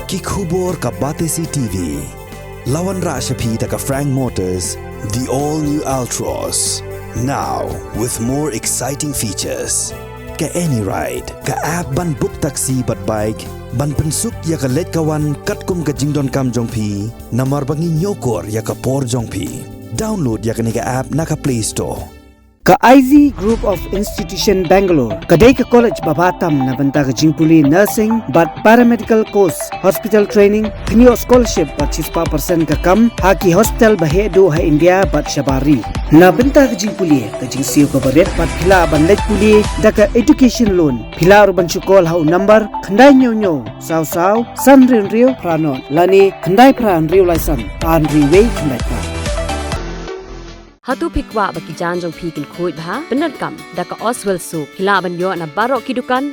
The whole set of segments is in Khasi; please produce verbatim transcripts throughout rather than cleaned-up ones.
Ki khubor ka Batesi T V. La wanrah sha phi da ka Frank Motors, the all new Altroz. Now with more exciting features. Ka AnyRide, ka app ban book taxi bad bike, ban pynsuk ïa ka leit ka wan katkum ka jingdonkam jong phi, namar ba ngi ñiewkor ïa ka por jong phi. Download ïa kane ka app na ka Play Store. Ka I Z Group of Institution Bangalore ka dei ka college ba bha tam na bynta ka jingpule nursing bad paramedical course, hospital training, kynnoh scholarship bad shispah percent ka kam ha ki hospital ba heh duh ha India bad shabar ri. Na bynta ka jingpule, ka jingsiew kaba rit bad phi lah ban leit pule da ka education loan. Phi lah ruh ban shu call ha u number khyndai hynñiew hynñiew saw saw san hynriew hynriew phra nod lane khyndai phra hynriew lai san ar hynriew wei khyndai phra. Hato phi kwah ba ki jaiñ jong phi kin khuid bha? Pyndonkam da ka Oswell Soap. Phi lah ban ïoh na baroh ki dukan.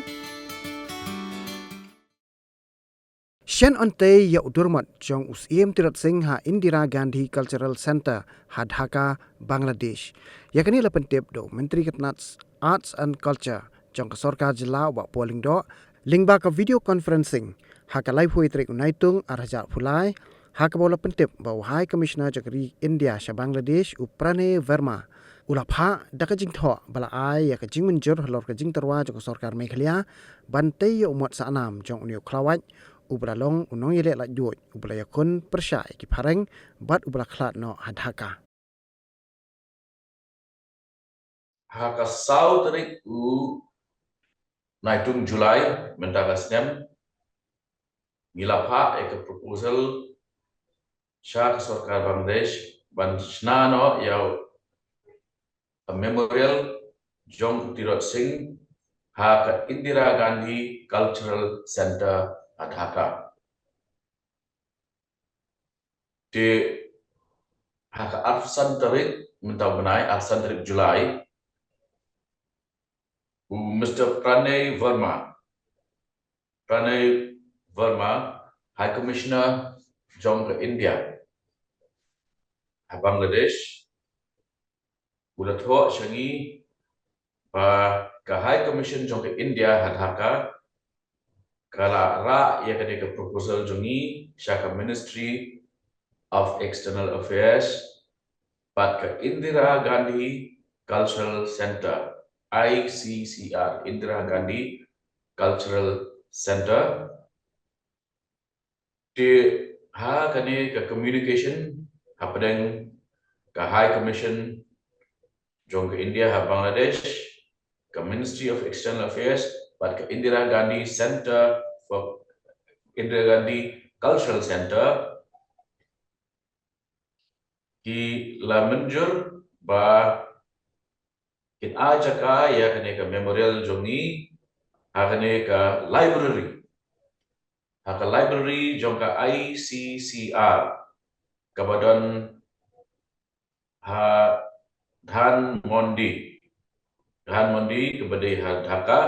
Shen on te ïa u dur mot jong u Syiem Tirot Sing ha Indira Gandhi Cultural Centre ha Dhaka, Bangladesh. Ïa kane la pyntip da u Myntri ka tnat Arts and Culture jong ka sorkar jylla, u Bah Paul Lyngdoh, lyngba ka video conferencing ha ka laiphew tarik u Naitung arhajar arphew lai, ha kaba u la pyntip ba u High Commissioner jong ka ri India sha Bangladesh, u Pranay Verma, u la phah da ka jingthoh ba la ai ïa ka jingmynjur halor ka jingtyrwa jong ka sorkar Meghalaya ban tei ïa u mot sahnam jong une u khlawait uba la long u nongïaleh laitluid uba la ïakhun pyrshah ïa ki phareng bad uba la khlad noh ha Dhaka. Ha ka saw tarik u Naitung July mynta ka snem, ngi la phah ïa ka proposal sha ka sorkar Bangladesh ban shna noh ïa u memorial jong u Tirot Sing ha ka Indira Gandhi Cultural Centre ha Dhaka. Te ha ka arphew san tarik mynta u bnai, arphew san tarik July, u Mister Pranay Verma, Pranay Verma, High Commissioner jong ka India ha Bangladesh, u la thoh sha ngi ba ka High Commission jong ka India ha Dhaka ka la rah ïa kane ka proposal jong ngi sha ka Ministry of External Affairs bad ka Indira Gandhi Cultural Centre, I C C R, Indira Gandhi Cultural Centre. Te ha kane ka communication hapdeng ka High Commission jong ka India ha Bangladesh, ka Ministry of External Affairs bad ka Indira Gandhi Centre for, Indira Gandhi Cultural Centre, ki la mynjur ba kin ai jaka ïa kane ka memorial jong ngi ha kane ka library, ha ka library jong ka I C C R kaba don ha Dhanmondi, Dhanmondi kaba dei ha Dhaka.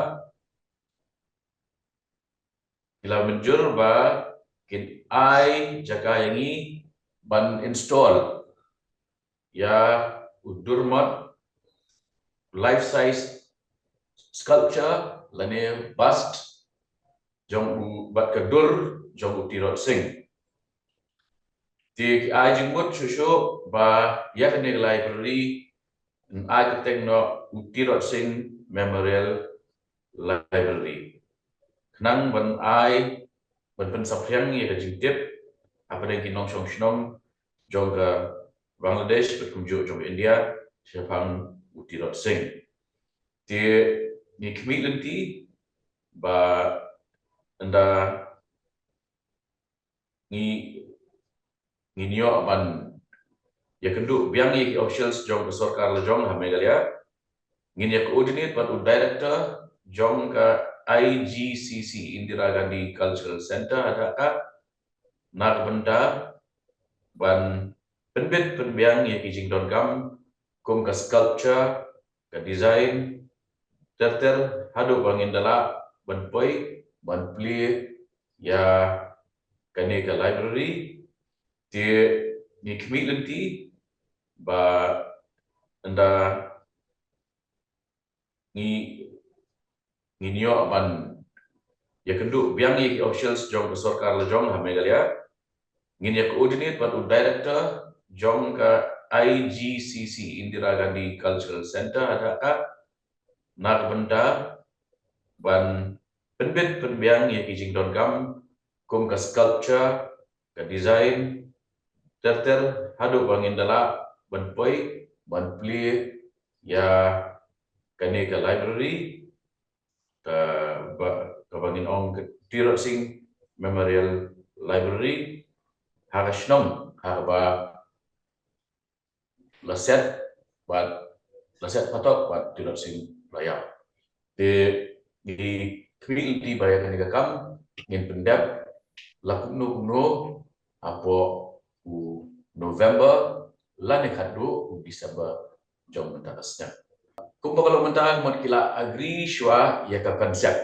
Ki la mynjur ba kin ai jaka ïa ngi ban install ïa u dur mot, life size sculpture lane bust jong u, bad ka dur jong u Tirot Sing. Te ki ai jingmut shuh shuh ba ïa kane ka library yn ai kyrteng noh u Tirot Sing Memorial Library, khnang ban ai, ban pynsaphriang ïa ka jingtip hapdeng ki nongshong shnong jong ka Bangladesh bad kumjuh jong ka India shaphang u Tirot Sing. Te ngi khmih lynti ba ynda ngi, ngin ïoh ban ïakynduh biang ïa ki officials jong ka sorkar la jong ha Meghalaya, ngin ïa coordinate bad u director jong ka I G C C, Indira Gandhi Cultural Centre ha Dhaka, na ka bynta ban pynbit pynbiang ïa ki jingdonkam kum ka sculpture, ka design ter ter, haduh ba ngin da lah ban poi ban plie ïa kane ka library. Te ngi khmih lynti ba ynda ngi, ngin ïoh ban ïakynduh biang ïa ki officials jong ka sorkar la jong ha Meghalaya. Ngin ïa coordinate bad u director jong ka I G C C, Indira Gandhi Cultural Centre, ha Dhaka, na ka bynta ban pynbit pynbiang ïa ki jingdonkam kum ka sculpture, ka design, ter ter, haduh ba ngin da lah ban poi ban plie ïa kane ka library, ka ba, ka ba ngin ong ka Tirot Sing Memorial Library, ha ka shnong ha kaba la set bad la set patok bad Tirot Sing la ïap. Te ngi khmih lynti ba ïa kane ka kam ngin pyndep la kumno kumno hapoh u November lane khatduh u December jong mynta ka snem. Kumba ka long mynta, mut ki la agree shuwa ïa ka concept.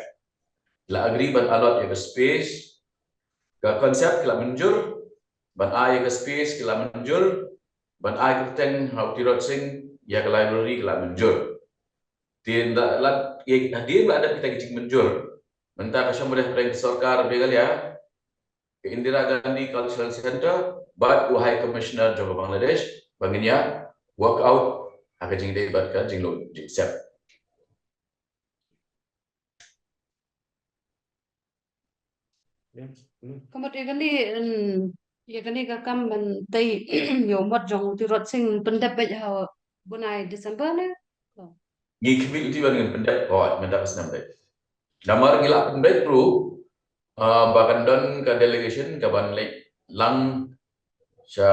La agree ban allot ïa ka space. Ka concept ki la mynjur, ban ai ïa ka space ki la mynjur, ban ai kyrteng ha u Tirot Sing ïa ka library ki la mynjur. Te nda la ïa hadien ba la dep kita ki jingmynjur, mynta ka shong ba dei hapdeng ka sorkar Meghalaya, ka Indira Gandhi Cultural Centre bad u High Commissioner jong ka Bangladesh ba ngin ïa work out ha ka jingdei bad ka jinglong jingsep. Ka mut ïa kane, mm, ïa kane ka kam ban tei ïa u mot jong u Tirot Sing pyndep beit ha u bnai December ne? Ngi khmih lynti ba ngin pyndep, oh, mynta ka snem beit. Namar ngi la pyndep ruh, ah, ba kan don ka delegation ka ban leit lang sha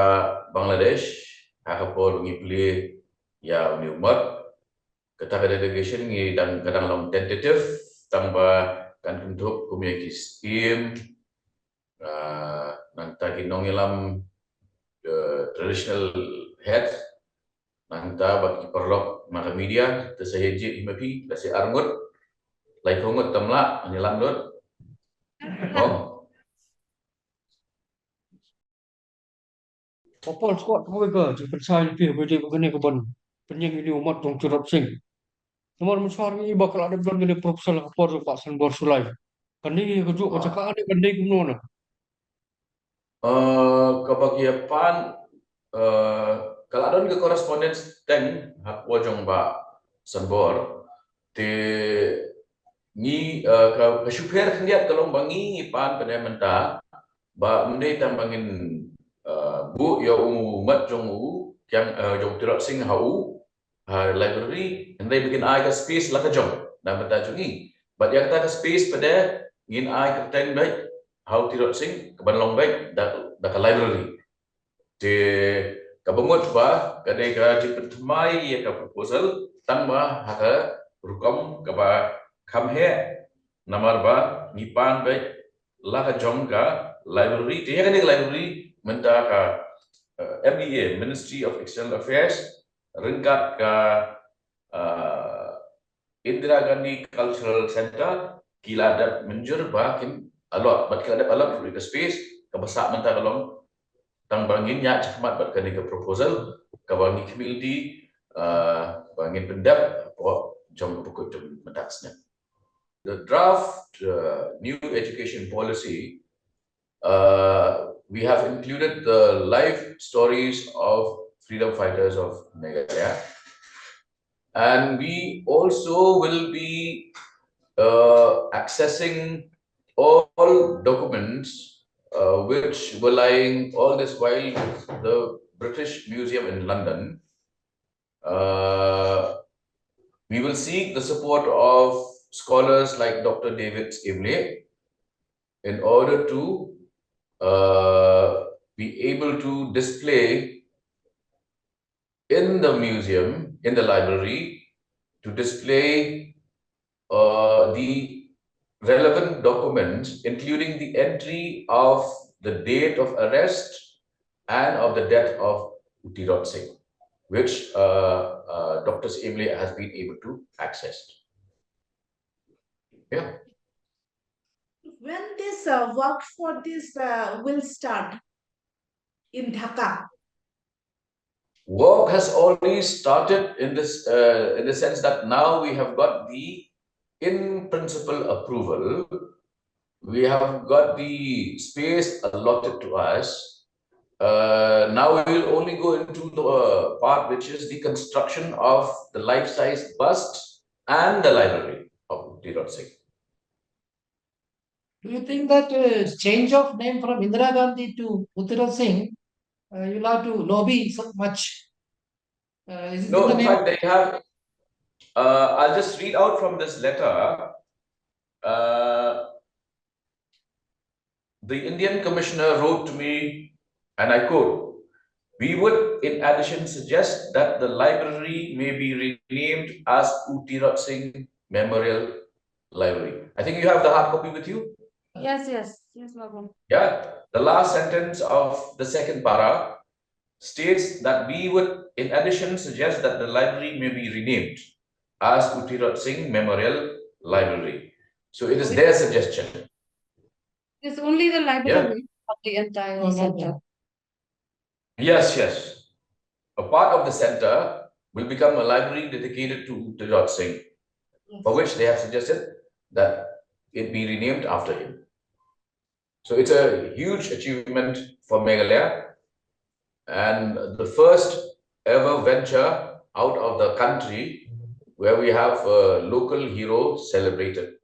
Bangladesh ha ka por ngi plie ïa une u mot. Kata ka delegation ngi dang, ka dang long tentative, tang ba kan kynthup kum ïa ki scheme, ah, nangta ki nongïalam, eh, traditional head, nangta bad ki paralok na ka media, te sa ïa jied hi ma phi, lehse ar ngut, laiphew ngut tam lah nongïalam lut. Oh. Ka por shuwa kawei ka jingpynshai ïa phi, kawei de ba kane ka ban pynïeng ïa une u mot jong Tirot Sing. Namar mynshwa ngi i ba ka la dep don kane proposal ha ka por jong Bah Sanbor Sulai. Kane ka juh ka jaka ne, kane kumno na? Eh, kaba ki ïa pan, eh, ka la don ka correspondence teng ha ka por jong Bah Sanbor. Te ngi, eh, ka, ka shu pher khyndiat ka long ba ngi ngi pan pat mynta ba ym dei tang ba ngin, eh, buh ïa u mot jong u, kiang, eh, jong Tirot Sing ha u, ha library, hynrei ba ngin ai ka space la ka jong na bynta jong ngi. Bad ïa kata ka space pat ngin ai kyrteng beit ha u Tirot Sing ka ban long beit da, da ka library. Te kaba mut ba ka dei ka jingpynthymmai ïa ka proposal tang ba ha ka rukom kaba kham heh, namar ba ngi pan beit la ka jong ka library. Te ïa kane ka library mynta ka, eh, M E A, Ministry of External Affairs, ryngkat ka, eh, Indira Gandhi Cultural Centre, ki la dep mynjur ba kin allot, bad ki la dep allot ruh ïa ka space, kaba sah mynta ka long tang ba ngin ïaid shakhmat bad kane ka proposal kaba ngi khmih lynti, eh, ba ngin pyndep hapoh jong ka bakut jong mynta ka snem. The draft, uh, new education policy, uh, we have included the life stories of freedom fighters of Meghalaya. And we also will be, uh, accessing all documents, uh, which were lying all this while with the British Museum in London. Uh, we will seek the support of scholars like Doctor David Skebnick in order to, uh, be able to display in the museum, in the library, to display, uh, the relevant documents, including the entry of the date of arrest and of the death of U Tirot Singh, which, uh, uh, Doctor Skebnick has been able to access. Yeah. When this, uh, work for this, uh, will start in Dhaka? Work has already started in this, uh, in the sense that now we have got the in principle approval We have got the space allotted to us. Uh, now we will only go into the uh, part which is the construction of the life-size bust and the library of U Tirot Singh. Do you think that uh, change of name from Indira Gandhi to U Tirot Singh, uh, you'll have to lobby so much? Uh, is it No, the in name? Fact, they have. Uh, I'll just read out from this letter. Uh, the Indian commissioner wrote to me, and I quote, "We would, in addition, suggest that the library may be renamed as U Tirot Singh Memorial Library." I think you have the hard copy with you. Yes, yes, yes, Babu. Yeah, the last sentence of the second para states that we would, in addition, suggest that the library may be renamed as U Tirot Singh Memorial Library. So it is their suggestion. It's only the library of the entire Oh, no, center. no. Yes, yes. A part of the center will become a library dedicated to U Tirot Singh, Yes. for which they have suggested that it be renamed after him. So it's a huge achievement for Meghalaya and the first ever venture out of the country where we have a local hero celebrated.